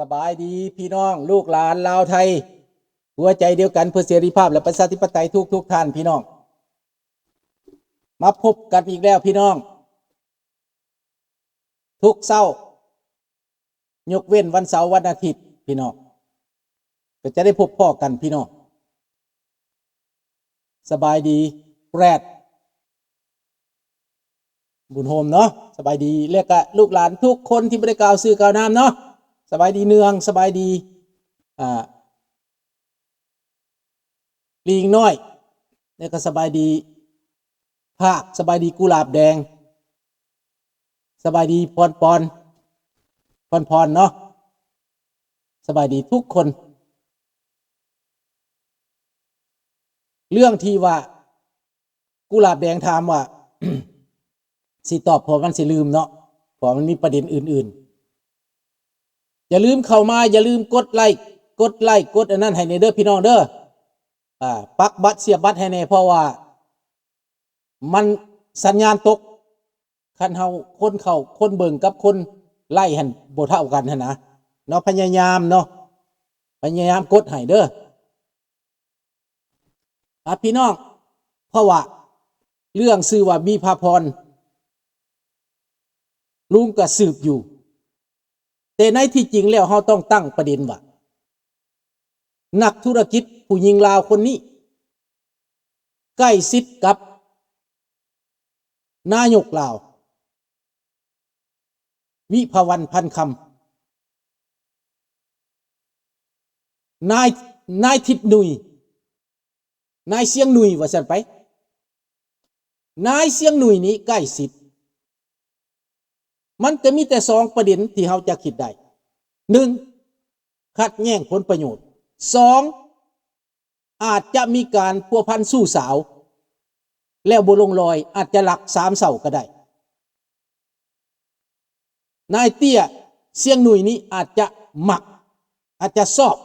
ສະບາຍດີພີ່ນ້ອງ ລູກຫຼານລາວໄທ ຫົວໃຈດຽວກັນເພື່ອເສລີພາບ ແລະ ປະຊາທິປະໄຕ ທຸກໆທ່ານພີ່ນ້ອງ ມາພົບກັນອີກແລ້ວພີ່ນ້ອງ ທຸກເຊົ້າ ຍົກເວັ້ນວັນເສົາວັນອາທິດພີ່ນ້ອງ ກໍຈະໄດ້ພົບພໍ້ກັນພີ່ນ້ອງ. ສະບາຍດີແບຣດ ບຸນໂຮມເນາະ ສະບາຍດີ ແລະກະລູກຫຼານທຸກຄົນທີ່ບໍ່ໄດ້ກ່າວຊື່ກ່າວນາມເນາະ ສະບາຍດີເນືອງ ສະບາຍດີ ອ່າ ລີງນ້ອຍ ແລະກະສະບາຍດີພາກ ສະບາຍດີກຸຫຼາບແດງ ສະບາຍດີພອນປອນ ພອນພອນເນາະ ສະບາຍດີທຸກຄົນ. ເລື່ອງທີ່ວ່າ ກຸຫຼາບແດງຖາມວ່າ ຊິຕອບ ເພາະມັນຊິລືມເນາະ ເພາະມັນມີປະເດັນອື່ນໆ ຢ່າລືມເຂົ້າມາ ຢ່າລືມກົດໄລ້ ກົດໄລ້ ກົດອັນນັ້ນໃຫ້ແດ່ເດີພີ່ນ້ອງເດີ ອ່າ ປັກບັດ ສຽບບັດໃຫ້ແດ່ ເພາະວ່າມັນສັນຍານຕົກ ຄັນເຮົາ ຄົນເຂົ້າ ຄົນເບິ່ງກັບຄົນໄລ້ຫັ້ນບໍ່ເທົ່າກັນຫັ້ນນະເນາະ ພະຍາຍາມເນາະ ພະຍາຍາມກົດໃຫ້ເດີ ອ່າ ພີ່ນ້ອງ ເພາະວ່າເລື່ອງຊື່ວ່າວິພາພອນ ລຸງກໍສືບຢູ່ ແຕ່ໃນທີ່ຈິງແລ້ວເຮົາຕ້ອງຕັ້ງປະເດັນວ່າ ນັກທຸລະກິດຜູ້ຍິງລາວຄົນນີ້ ໃກ້ຊິດກັບນາຍົກລາວ ວິພາວັນ ພັນຄຳ ນາຍ ນາຍທິດໜຸ່ຍ ນາຍຊຽງໜຸ່ຍ ວ່າຊັ້ນໄປ ນາຍຊຽງໜຸ່ຍນີ້ໃກ້ຊິດ ມັນກໍມີແຕ່ສອງປະເດັນທີ່ເຮົາຈະຄິດໄດ້ ໜຶ່ງ ຂັດແຍ່ງຜົນປະໂຫຍດ ສອງ ອາດຈະມີການພົວພັນຊູ້ສາວ ແລ້ວບໍ່ລົງລອຍ ອາດຈະລັກສາມເສົາກໍໄດ້ ນາຍເຕ້ຍຊຽງໜຸ່ຍນີ້ອາດຈະມັກ ອາດຈະຊອບ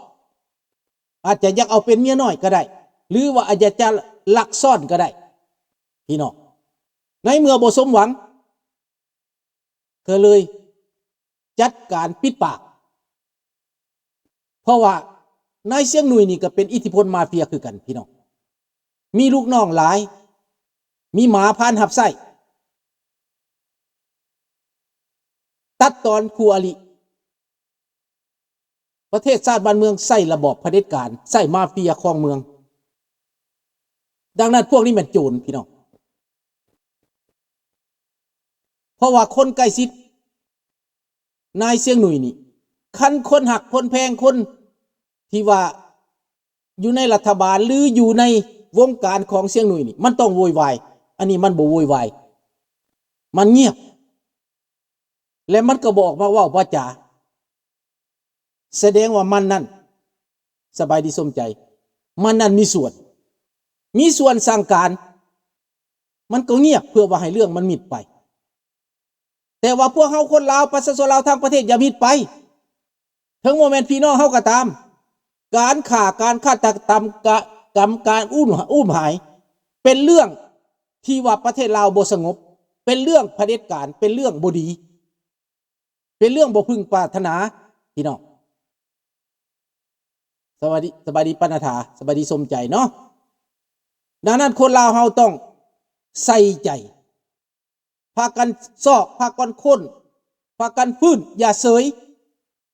ອາດຈະຢາກເອົາເປັນເມຍນ້ອຍກໍໄດ້ ຫຼືວ່າອາດຈະລັກຊ້ອນກໍໄດ້ ພີ່ນ້ອງ ໃນເມື່ອບໍ່ສົມຫວັງ ກໍເລີຍຈັດການປິດປາກ ເພາະວ່ານາຍຊຽງໜຸ່ຍນີ້ກໍເປັນອິດທິພົນມາເຟຍຄືກັນພີ່ນ້ອງ ມີລູກນ້ອງຫຼາຍ ມີໝາພານຮັບໃຊ້ ຕັດຕອນຄູ່ອະລິ ປະເທດຊາດບ້ານເມືອງໃຊ້ລະບອບຜະເດັດການ ໃຊ້ມາເຟຍຄອງເມືອງ ດັ່ງນັ້ນພວກນີ້ແມ່ນໂຈນພີ່ນ້ອງ ເພາະວ່າຄົນໃກ້ຊິດນາຍຊຽງໜຸ່ຍນີ້ ຄັນຄົນຮັກຄົນແພງ ຄົນທີ່ວ່າຢູ່ໃນລັດຖະບານ ຫຼືຢູ່ໃນວົງການຂອງຊຽງໜຸ່ຍນີ້ ມັນຕ້ອງໂວຍວາຍ ອັນນີ້ມັນບໍ່ໂວຍວາຍ ມັນງຽບ ແລະມັນກໍບໍ່ອອກມາເວົ້າວ່າຈາ ສະແດງວ່າມັນນັ້ນ ສະບາຍດີສົມໃຈ ມັນນັ້ນມີສ່ວນ ມີສ່ວນສັ່ງການ ມັນກໍງຽບເພື່ອວ່າໃຫ້ເລື່ອງມັນມິດໄປ ແຕ່ວ່າພວກເຮົາຄົນລາວ ປະຊາຊົນລາວທັງປະເທດຢ່າມິດໄປ ເຖິງບໍ່ແມ່ນພີ່ນ້ອງເຮົາກໍຕາມ ການຂ້າ ການຄາດຕະກຳ ກະ ກຳ ການອຸ້ມ ອຸ້ມຫາຍ ເປັນເລື່ອງທີ່ວ່າປະເທດລາວບໍ່ສະຫງົບ ເປັນເລື່ອງຜະເດັດການ ເປັນເລື່ອງບໍ່ດີ ເປັນເລື່ອງບໍ່ເພິ່ງປາດຖະໜາ ພີ່ນ້ອງ ສະບາຍດີ ສະບາຍດີປານາຖາ ສະບາຍດີສົມໃຈເນາະ ດັ່ງນັ້ນຄົນລາວເຮົາຕ້ອງໃສ່ໃຈ ພາກັນຊອກ ພາກັນຄົ້ນ ພາກັນຟື້ນ ຢ່າເສີຍ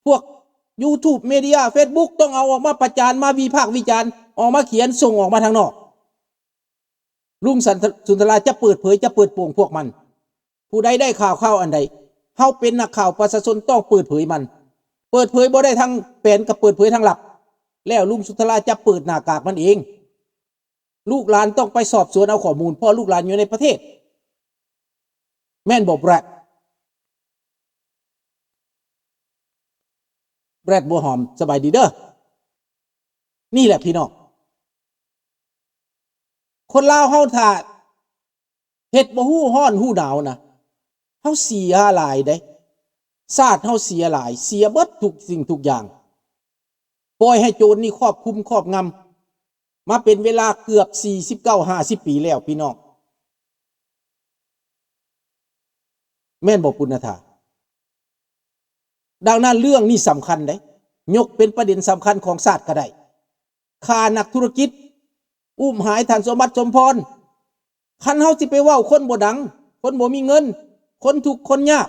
ພວກ YouTube Media Facebook ຕ້ອງເອົາອອກມາປະຈານ ມາວິພາກວິຈານ ອອກມາຂຽນ ສົ່ງອອກມາທາງນອກ ລຸງ ສັນ ສຸນທະລາຈະເປີດເຜີຍ ຈະເປີດໂປງພວກມັນ ຜູ້ໃດໄດ້ຂ່າວຄາວອັນໃດ ເຮົາເປັນນັກຂ່າວປະຊາຊົນຕ້ອງເປີດເຜີຍມັນ ເປີດເຜີຍບໍ່ໄດ້ທາງແປນກໍເປີດເຜີຍທາງລັບ ແລ້ວລຸງ ສຸນທະລາຈະເປີດໜ້າກາກມັນເອງ ລູກຫຼານຕ້ອງໄປສອບສວນເອົາຂໍ້ມູນ ເພາະລູກຫຼານຢູ່ໃນປະເທດ ແມ່ນບໍ່ແບຣດ? ແບຣດບົວຫອມ ສະບາຍດີເດີ ນີ້ແຫຼະພີ່ນ້ອງ ຄົນລາວເຮົາຖ້າເຮັດບໍ່ຮູ້ຮ້ອນຮູ້ໜາວນະ ເຮົາເສຍຫຼາຍເດ້ ຊາດເຮົາເສຍຫຼາຍ ເສຍເບິດທຸກສິ່ງທຸກຢ່າງ ປ່ອຍໃຫ້ໂຈນນີ້ຄອບຄຸມຄອບງຳ ມາເປັນເວລາເກືອບສີ່ສິບເກົ້າ ຫ້າສິບປີແລ້ວພີ່ນ້ອງ ແມ່ນບໍ່ ປຸນນະຖາ? ດັ່ງນັ້ນເລື່ອງນີ້ສຳຄັນເດ້ ຍົກເປັນປະເດັນສຳຄັນຂອງຊາດກໍໄດ້. ຂ້ານັກທຸລະກິດ ອຸ້ມຫາຍທ່ານສົມບັດ ສົມພອນ. ຄັນເຮົາຊິໄປເວົ້າຄົນບໍ່ດັງ, ຄົນບໍ່ມີເງິນ, ຄົນທຸກຄົນຍາກ,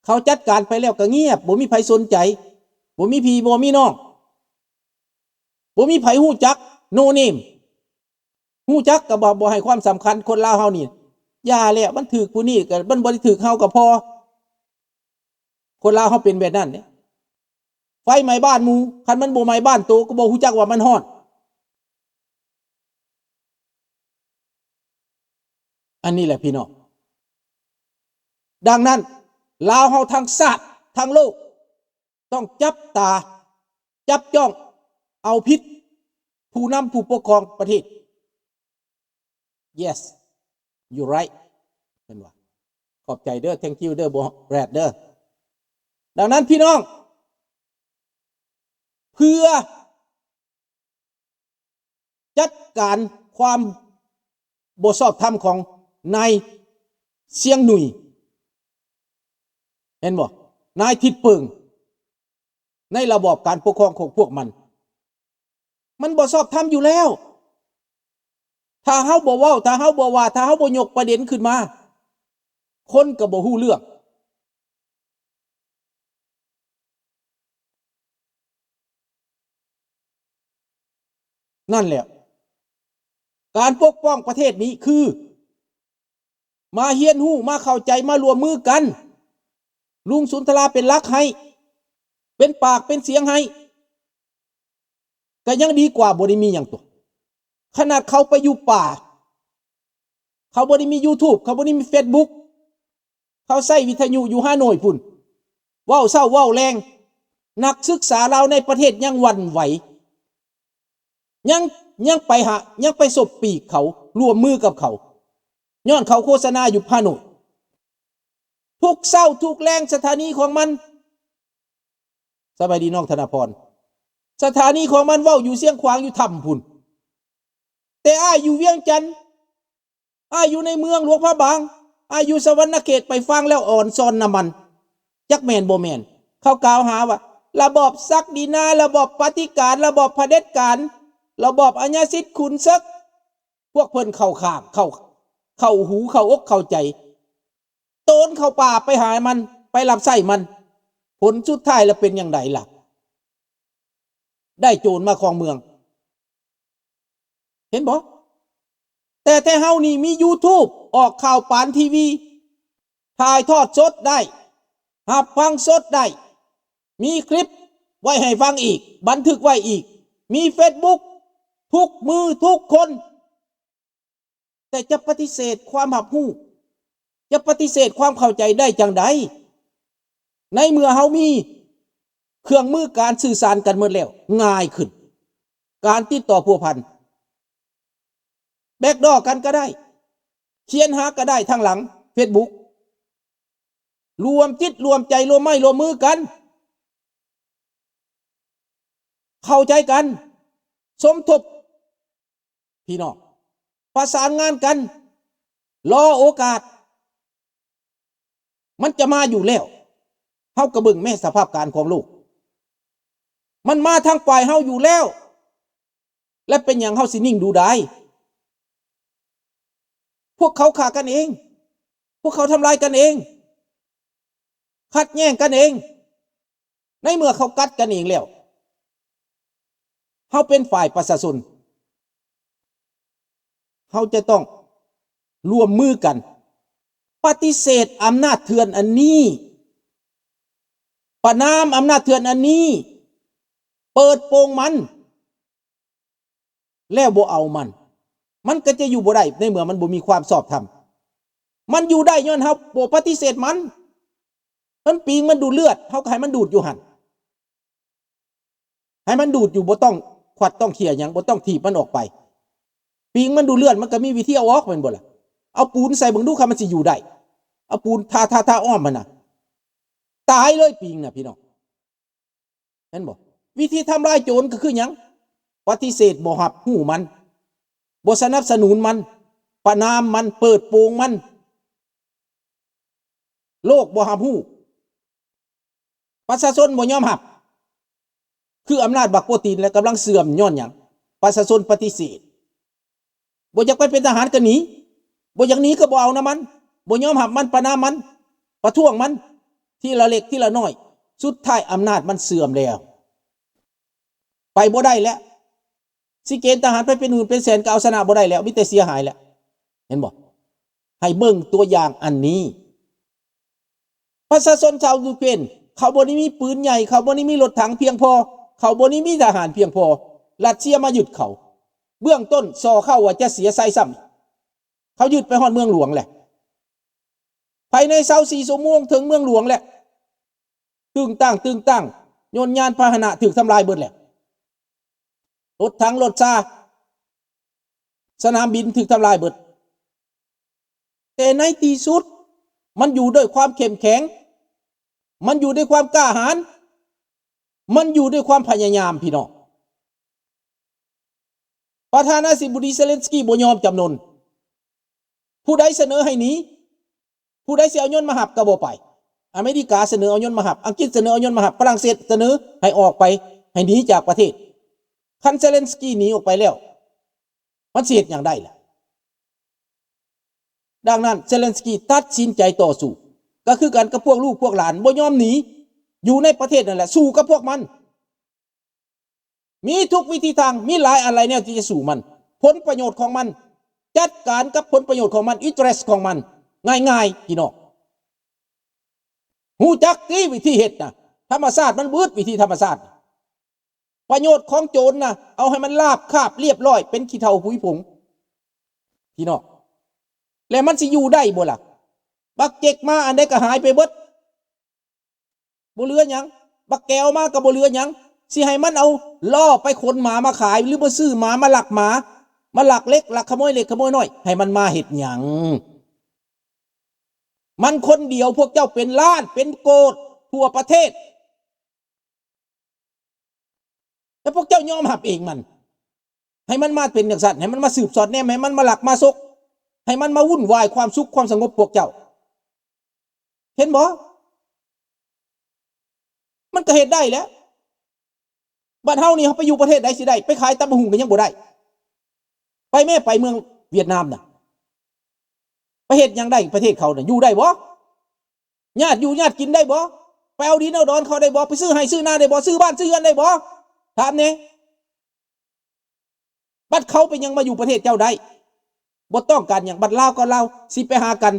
ເຂົາຈັດການໄປແລ້ວກໍງຽບ, ບໍ່ມີໃຜສົນໃຈ, ບໍ່ມີພີ່ບໍ່ມີນ້ອງ, ບໍ່ມີໃຜຮູ້ຈັກ, ໂນເນມ. ຮູ້ຈັກກໍບໍ່, ບໍ່ໃຫ້ຄວາມສຳຄັນ. ຄົນລາວເຮົານີ້ ຢ່າແລ້ວ, ມັນຖືກຜູ້ນີ້ກໍ, ມັນບໍ່ໄດ້ຖືກເຮົາກໍພໍ. ຄົນລາວເຮົາເປັນແບບນັ້ນເດ້. ໄຟໄໝ້ບ້ານໝູ່, ຄັນມັນບໍ່ໄໝ້ບ້ານໂຕ ກໍບໍ່ຮູ້ຈັກວ່າມັນຮ້ອນ. ອັນນີ້ແຫຼະພີ່ນ້ອງ. ດັ່ງນັ້ນ ລາວເຮົາທັງຊາດ ທັງໂລກ ຕ້ອງຈັບຕາ ຈັບຈ້ອງເອົາຜິດຜູ້ນຳຜູ້ປົກຄອງປະເທດ. Yes, you right ເພິ່ນວ່າ. ຂອບໃຈເດີ, thank you ເດີ Brad ເດີ. ດັ່ງນັ້ນພີ່ນ້ອງ ເພື່ອ ຈັດການຄວາມບໍ່ຊອບທຳຂອງນາຍຊຽງໜຸ່ຍ ເຫັນບໍ່? ນາຍທິດເປິງ ໃນລະບອບການປົກຄອງຂອງພວກມັນ ມັນບໍ່ຊອບທຳຢູ່ແລ້ວ. ຖ້າເຮົາບໍ່ເວົ້າ, ຖ້າເຮົາບໍ່ວ່າ, ຖ້າເຮົາບໍ່ຍົກປະເດັນຂຶ້ນມາ, ຄົນກໍບໍ່ຮູ້ເລື່ອງ. ນັ້ນແຫຼະ ການປົກປ້ອງປະເທດນີ້ຄື ມາຮຽນຮູ້, ມາເຂົ້າໃຈ, ມາຮ່ວມມືກັນ. ລຸງສຸນທະລາເປັນຫຼັກໃຫ້, ເປັນປາກເປັນສຽງໃຫ້ ກໍຍັງດີກວ່າບໍ່ໄດ້ມີຫຍັງຕົວະ. ຂະໜາດເຂົາໄປຢູ່ປ່າ ເຂົາບໍ່ໄດ້ມີ YouTube ເຂົາບໍ່ໄດ້ມີ Facebook ເຂົາໃຊ້ວິທະຍຸຢູ່ຮ່າໂນ້ຍພຸ້ນ ເວົ້າເຊົ້າເວົ້າແລງ. ນັກສຶກສາລາວໃນປະເທດຍັງຫວັ່ນໄຫວ ຍັງ, ຍັງໄປຫາ, ຍັງໄປສົບປີກເຂົາ, ຮ່ວມມືກັບເຂົາ ຍ້ອນເຂົາໂຄສະນາຢູ່ຮ່າໂນ້ຍ. ທຸກເຊົ້າທຸກແລງສະຖານີຂອງມັນ ສະບາຍດີນ້ອງທະນະພອນ. ສະຖານີຂອງມັນເວົ້າຢູ່ຊຽງຂວາງ ຢູ່ຖ້ຳພຸ້ນ, ແຕ່ອ້າຍຢູ່ວຽງຈັນ, ອ້າຍຢູ່ໃນເມືອງຫຼວງພະບາງ, ອ້າຍຢູ່ສະຫວັນນະເຂດ, ໄປຟັງແລ້ວອ່ອນຊອນນຳມັນ. ຈັກແມ່ນບໍ່ແມ່ນ? ເຂົາກ່າວຫາວ່າ ລະບອບສັກດິນາ, ລະບອບປະຕິການ, ລະບອບຜະເດັດການ, ລະບອບອາຍາສິດຂຸນເສິກ. ພວກເພິ່ນເຂົ້າຂ້າງ, ເຂົ້າ, ເຂົ້າຫູ, ເຂົ້າອົກເຂົ້າໃຈ. ໂຕນເຂົ້າປ່າໄປຫາມັນ, ໄປຮັບໃຊ້ມັນ. ຜົນສຸດທ້າຍລະເປັນຫຍັງໃດລະ? ໄດ້ໂຈນມາຄອງເມືອງ. ເຫັນບໍ່? ແຕ່, ແຕ່ເຮົານີ້ມີ YouTube ອອກຂ່າວປານທີວີ, ຖ່າຍທອດສົດໄດ້, ຮັບຟັງສົດໄດ້, ມີຄລິບໄວ້ໃຫ້ຟັງອີກ, ບັນທຶກໄວ້ອີກ, ມີ Facebook ທຸກມື້ທຸກຄົນ. ແຕ່ຈະປະຕິເສດຄວາມຮັບຮູ້, ຈະປະຕິເສດຄວາມເຂົ້າໃຈໄດ້ຈັ່ງໃດ? ໃນເມື່ອເຮົາມີເຄື່ອງມືການສື່ສານກັນໝົດແລ້ວ, ງ່າຍຂຶ້ນການຕິດຕໍ່ພົວພັນ. ແບັກດໍກັນກໍໄດ້, ຂຽນຫາກໍໄດ້ທາງຫຼັງ Facebook. ລວມຈິດລວມໃຈ, ລວມໄມ້ລວມມືກັນ, ເຂົ້າໃຈກັນ, ສົມທົບ ພີ່ນ້ອງ, ປະສານງານກັນ, ລໍໂອກາດ, ມັນຈະມາຢູ່ແລ້ວ. ເຮົາກໍເບິ່ງແມ້ສະພາບການຂອງໂລກ, ມັນມາທາງຝ່າຍເຮົາຢູ່ແລ້ວ, ແລະ ເປັນຫຍັງເຮົາຊິນິ່ງດູດາຍ? ພວກເຂົາຂ້າກັນເອງ, ພວກເຂົາທຳລາຍກັນເອງ, ຂັດແຍ່ງກັນເອງ. ໃນເມື່ອເຂົາກັດກັນເອງແລ້ວ, ເຮົາເປັນຝ່າຍປະຊາຊົນ, ເຮົາຈະຕ້ອງຮ່ວມມືກັນ ປະຕິເສດອຳນາດເຖື່ອນອັນນີ້, ປະນາມອຳນາດເຖື່ອນອັນນີ້, ເປີດໂປງມັນ. ແລ້ວບໍ່ເອົາມັນ, ມັນກໍຈະຢູ່ບໍ່ໄດ້ ໃນເມື່ອມັນບໍ່ມີຄວາມຊອບທຳ. ມັນຢູ່ໄດ້ຍ້ອນເຮົາບໍ່ປະຕິເສດມັນ. ມັນປີງມັນດູດເລືອດ, ເຮົາກໍໃຫ້ມັນດູດຢູ່ຫັ້ນ, ໃຫ້ມັນດູດຢູ່, ບໍ່ຕ້ອງຂວັດຕ້ອງເຂ່ຍຫຍັງ, ບໍ່ຕ້ອງຖີບມັນອອກໄປ. ປີງມັນດູດເລືອດ, ມັນກໍມີວິທີເອົາອອກແມ່ນບໍ່ລະ? ເອົາປູນໃສ່ເບິ່ງດູ ຄັນມັນຊິຢູ່ໄດ້. ເອົາປູນທາ, ທາ, ທາອ້ອມມັນນະ, ຕາຍເລີຍປີງນະ ພີ່ນ້ອງ. ເຫັນບໍ່? ວິທີທຳລາຍໂຈນກໍຄືຫຍັງ? ປະຕິເສດບໍ່ຮັບຮູ້ມັນ, ບໍ່ສະໜັບສະໜູນມັນ, ປະນາມມັນ, ເປີດໂປງມັນ, ໂລກບໍ່ຮັບຮູ້. ປະຊາຊົນບໍ່ຍອມຮັບ. ຄືອຳນາດບັກໂປຕິນ ແລະ ກຳລັງເສື່ອມຍ້ອນຫຍັງ? ປະຊາຊົນປະຕິເສດ. ບໍ່ຢາກໄປເປັນທະຫານກໍໜີ, ບໍ່ຢາກໜີກໍບໍ່ເອົານຳມັນ, ບໍ່ຍອມຮັບມັນ, ປະນາມມັນ, ປະທ້ວງມັນ ທີລະເລັກທີລະນ້ອຍ. ສຸດທ້າຍອຳນາດມັນເສື່ອມແລ້ວ, ໄປບໍ່ໄດ້ແລ້ວ. ຊິເກນທະຫານໄປເປັນໝື່ນເປັນແສນກໍເອົາຊະນະບໍ່ໄດ້ແລ້ວ, ມີແຕ່ເສຍຫາຍແລ້ວ. ເຫັນບໍ່? ໃຫ້ເບິ່ງຕົວຢ່າງອັນນີ້. ປະຊາຊົນຊາວຢູເຄຣນ ເຂົາບໍ່ໄດ້ມີປືນໃຫຍ່, ເຂົາບໍ່ໄດ້ມີລົດຖັງພຽງພໍ, ເຂົາບໍ່ໄດ້ມີທະຫານພຽງພໍ. ຣັດເຊຍມາຍຶດເຂົາ. ເບື້ອງຕົ້ນສໍ້ເຂົາວ່າຈະເສຍໄຊຊ້ຳ. ເຂົາຍຶດໄປຮອດເມືອງຫຼວງແຫຼະ. ພາຍໃນຊາວສີ່ຊົ່ວໂມງເຖິງເມືອງຫຼວງແຫຼະ. ຕຶງຕັ້ງ, ຕຶງຕັ້ງ, ຍົນຍານພາຫະນະຖືກທຳລາຍເບິດແຫຼະ. ລົດຖັງ, ລົດຊາ, ສະໜາມບິນຖືກທຳລາຍເບິດ. ແຕ່ໃນທີ່ສຸດ ມັນຢູ່ດ້ວຍຄວາມເຂັ້ມແຂງ, ມັນຢູ່ດ້ວຍຄວາມກ້າຫານ, ມັນຢູ່ດ້ວຍຄວາມພະຍາຍາມ, ພີ່ນ້ອງ. ປະທານາທິບໍດີເຊເລັນສກີບໍ່ຍອມຈຳນົນ. ຜູ້ໃດສະເໜີໃຫ້ໜີ? ຜູ້ໃດຊິເອົາຍົນມາຮັບກໍບໍ່ໄປ. ອາເມລິກາສະເໜີເອົາຍົນມາຮັບ, ອັງກິດສະເໜີເອົາຍົນມາຮັບ, ຝຣັ່ງເສດສະເໜີໃຫ້ອອກໄປ, ໃຫ້ໜີຈາກປະເທດ. ຄັນເຊເລັນສກີໜີອອກໄປແລ້ວ ມັນຊິເຮັດຫຍັງໄດ້ລະ? ດັ່ງນັ້ນ ເຊເລັນສກີຕັດສິນໃຈຕໍ່ສູ້, ກໍຄືກັນກັບພວກລູກພວກຫຼານ, ບໍ່ຍອມໜີ, ຢູ່ໃນປະເທດນັ້ນແຫຼະ, ສູ້ກັບພວກມັນ. ມີທຸກວິທີທາງ, ມີຫຼາຍອັນຫຼາຍແນວທີ່ຈະສູ້ມັນ. ຜົນປະໂຫຍດຂອງມັນ, ຈັດການກັບຜົນປະໂຫຍດຂອງມັນ, ອິນເຕີເຣສຂອງມັນ, ງ່າຍໆ ພີ່ນ້ອງ. ຮູ້ຈັກຕິວິທີເຮັດນະ? ທຳມະຊາດມັນບຶດ, ວິທີທຳມະຊາດ. ປະໂຫຍດຂອງໂຈນນະ, ເອົາໃຫ້ມັນລາບຄາບລຽບຮ້ອຍ, ເປັນຂີ້ເຖົ້າຜຸຍຜົງ ພີ່ນ້ອງ. ແລ້ວມັນຊິຢູ່ໄດ້ບໍ່ລະ? ບັກເຈັກມາອັນໃດກໍຫາຍໄປເບິດ. ບໍ່ເຫຼືອຫຍັງ, ບັກແກວມາກໍບໍ່ເຫຼືອຫຍັງ. ຊິໃຫ້ມັນເອົາລໍ້ໄປຂົນໝາມາຂາຍ ຫຼື ມາຊື້ໝາ ມາລັກໝາ, ມາລັກເລັກ ລັກຂະໂມຍເລັກຂະໂມຍນ້ອຍ, ໃຫ້ມັນມາເຮັດຫຍັງ? ມັນຄົນດຽວ, ພວກເຈົ້າເປັນລ້ານເປັນໂກດທົ່ວປະເທດ. ແຕ່ພວກເຈົ້າຍອມຮັບເອງມັນ, ໃຫ້ມັນມາເປັນຈັ່ງຊັ້ນ, ໃຫ້ມັນມາສືບສອດແນມ, ໃຫ້ມັນມາລັກມາສົກ, ໃຫ້ມັນມາວຸ່ນວາຍຄວາມສຸກຄວາມສະຫງົບພວກເຈົ້າ. ເຫັນບໍ່? ມັນກໍເຮັດໄດ້ແຫຼະ. ບາດເຮົານີ້ ເຮົາໄປຢູ່ປະເທດໃດຊິໄດ້? ໄປຂາຍຕຳບັກຫຸ່ງກໍຍັງບໍ່ໄດ້. ໄປແມ້ ໄປເມືອງຫວຽດນາມນະ, ໄປເຮັດຫຍັງໄດ້ປະເທດເຂົານະ? ຢູ່ໄດ້ບໍ່? ຍາດຢູ່ຍາດກິນໄດ້ບໍ່? ໄປເອົາດິນເອົາດອນເຂົາໄດ້ບໍ່? ໄປຊື້ໄຮ່ຊື້ນາໄດ້ບໍ່? ຊື້ບ້ານຊື້ເຮືອນໄດ້ບໍ່? ຖາມແດ່. ບັດເຂົາເປັນຫຍັງມາຢູ່ປະເທດເຈົ້າໄດ້? ບໍ່ຕ້ອງການຫຍັງ? ບັດລາວກັບລາວຊິໄປຫາກັນ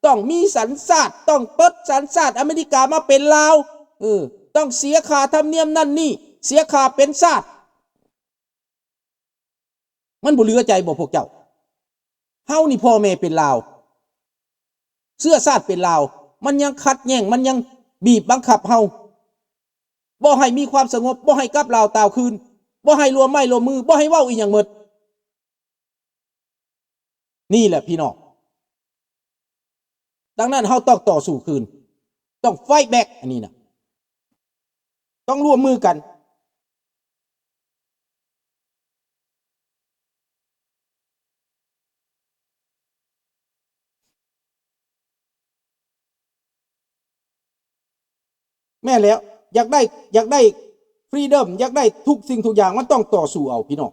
ຕ້ອງມີສັນຊາດ, ຕ້ອງປົດສັນຊາດອາເມລິກາມາເປັນລາວ, ເອີ ຕ້ອງເສຍຄ່າທຳນຽມນັ້ນນີ້, ເສຍຄ່າເປັນຊາດ. ມັນບໍ່ເຫຼືອໃຈບໍ່ພວກເຈົ້າ? ເຮົານີ້ພໍ່ແມ່ເປັນລາວ, ເຊື້ອຊາດເປັນລາວ, ມັນຍັງຂັດແຍ່ງ, ມັນຍັງບີບບັງຄັບເຮົາ, ບໍ່ໃຫ້ມີຄວາມສະຫງົບ, ບໍ່ໃຫ້ກັບລາວຕ່າວຄືນ, ບໍ່ໃຫ້ລວມໄມ້ລວມມື, ບໍ່ໃຫ້ເວົ້າອີ່ຫຍັງໝົດ. ນີ້ແຫຼະພີ່ນ້ອງ. ດັ່ງນັ້ນເຮົາຕ້ອງຕໍ່ສູ້ຄືນ, ຕ້ອງໄຟແບັກ ອັນນີ້ນະ, ຕ້ອງຮ່ວມມືກັນ. ແມ່ນແລ້ວ, ຢາກໄດ້, ຢາກໄດ້ຟຣີດອມ, ຢາກໄດ້ທຸກສິ່ງທຸກຢ່າງ, ມັນຕ້ອງຕໍ່ສູ້ເອົາ ພີ່ນ້ອງ.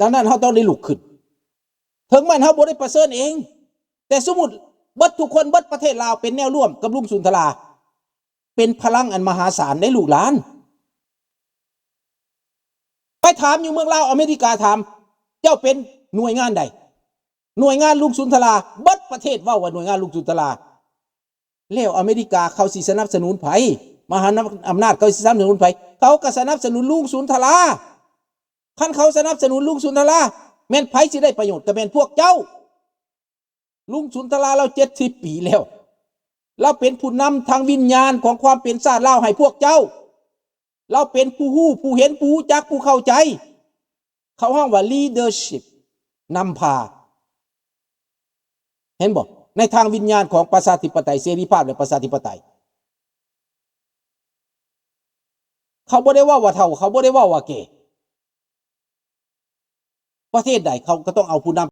ດັ່ງນັ້ນເຮົາຕ້ອງໄດ້ລຸກຂຶ້ນ. ເຖິງແມ່ນເຮົາບໍ່ໄດ້ປະເຊີນເອງ, ແຕ່ສົມມຸດເບິດທຸກຄົນ, ເບິດປະເທດລາວເປັນແນວຮ່ວມກັບລຸງສຸນທະລາ, ເປັນພະລັງອັນມະຫາສານໃນລູກຫຼານ. ໄປຖາມຢູ່ເມືອງລາວ, ອາເມລິກາຖາມ, ເຈົ້າເປັນໜ່ວຍງານໃດ? ໜ່ວຍງານລຸງສຸນທະລາ. ເບິດປະເທດເວົ້າວ່າໜ່ວຍງານລຸງສຸນທະລາ. ແລ້ວອາເມລິກາເຂົາຊິສະໜັບສະໜູນໃຜ? ມະຫາອຳນາດເຂົາຊິສະໜັບສະໜູນໃຜ? ເຂົາກໍສະໜັບສະໜູນລຸງສຸນທະລາ. ຄັນເຂົາສະໜັບສະໜູນລຸງສຸນທະລາ, ແມ່ນໃຜຊິໄດ້ປະໂຫຍດ? ກໍແມ່ນພວກເຈົ້າ. ລຸງສຸນທະລາລາວເຈັດສິບປີແລ້ວ. ລາວເປັນຜູ້ນຳທາງວິນຍານຂອງຄວາມເປັນຊາດລາວໃຫ້ພວກເຈົ້າ. ລາວເປັນຜູ້ຮູ້, ຜູ້ເຫັນ, ຜູ້ຮູ້ຈັກ, ຜູ້ເຂົ້າໃຈ. ເຂົາຮ້ອງວ່າ leadership ນຳພາ. ເຫັນບໍ່? ໃນທາງວິນຍານຂອງປະຊາທິປະໄຕ, ເສລີພາບ ແລະ ປະຊາທິປະໄຕ. ເຂົາບໍ່ໄດ້ເວົ້າວ່າເຖົ້າ, ເຂົາບໍ່ໄດ້ເວົ້າວ່າແກ່. ປະເທດໃດເຂົາກໍຕ້ອງເອົາຜູ້ນຳ